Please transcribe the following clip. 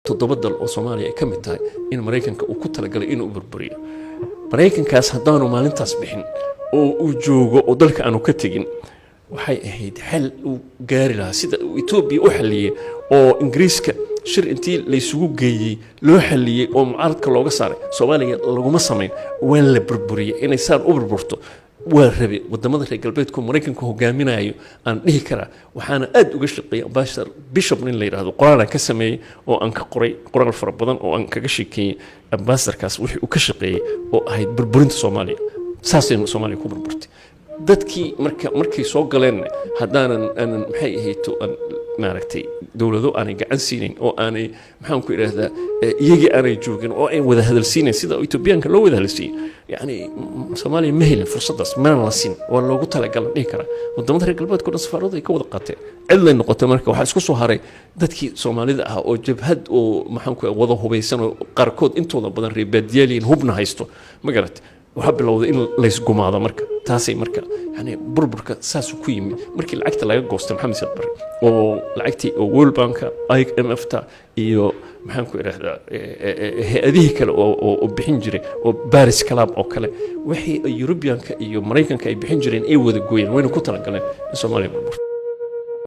Toddoba dal oo Soomaaliya ay ka mid tahay in Maraykanka uu ku talagalay inuu burburiyo. Maraykankaas haddaanu maalintaas bixin oo uu joogo oo dalka aanu ka tegin, waxay ahayd xal uu gaari lahaa sida uu Etoobiya u xalliyey oo Ingiriiska shir intii laysugu geeyey loo xalliyey oo mucaaradka looga saaray. Soomaaliya laguma samayn, waa la burburiyey. Inay saan u burburto waa rabe wadamada reer galbeedku, Maraykanku hogaaminayo aan dhihi karaa. Waxaana aad uga shaqeeyay Ambassador Bishop nin la yidhaahdo. Qoraalaan ka sameeyey oo aan ka qoray qoraal fara badan oo aan kaga sheekeeyey ambassadorkaas wixii uu ka shaqeeyey oo ahayd burburinta Soomaaliya. Saasaynu Soomaaliya ku burburtay. Dadkii marka markay soo galeen, haddaanan aanan, maxay ahayto, aan maaragtay, dowlado aanay gacan siinayn oo aanay, maxaan ku idhaahdaa, iyagii aanay joogin oo ay wada hadalsiinayn sida Etoobiyaanka loo wada hadalsiiyey, yacni Soomaaliya ma helin fursaddaas, mana la siin. Waa loogu talagalan dhihi karaa. Wadamada reer galbeedka o dhan safaaradu ay ka wada qaateen, cidlay noqotay. Marka waxaa isku soo haray dadkii Soomaalida ah oo jabhad oo, maxaan ku, wada hubaysan oo qaarkood intooda badan reer baadiyaaliin, hubna haysto, ma garatay? Waxaa bilowday in laysgumaado. Marka taasay marka yani burburka saasuu ku yimid. Markii lacagta laga goostay Maxamed Siyaad Barre oo lacagtii oo World Banka, IMF ta iyo, maxaan ku idhahdaa, hay-adihii kale oo bixin jiray oo Paris Club oo kale, wixii Eurubianka iyo Maraykanka ay bixin jireen ay wada gooyeen, wayna ku talagaleen in Soomaaliya burburto.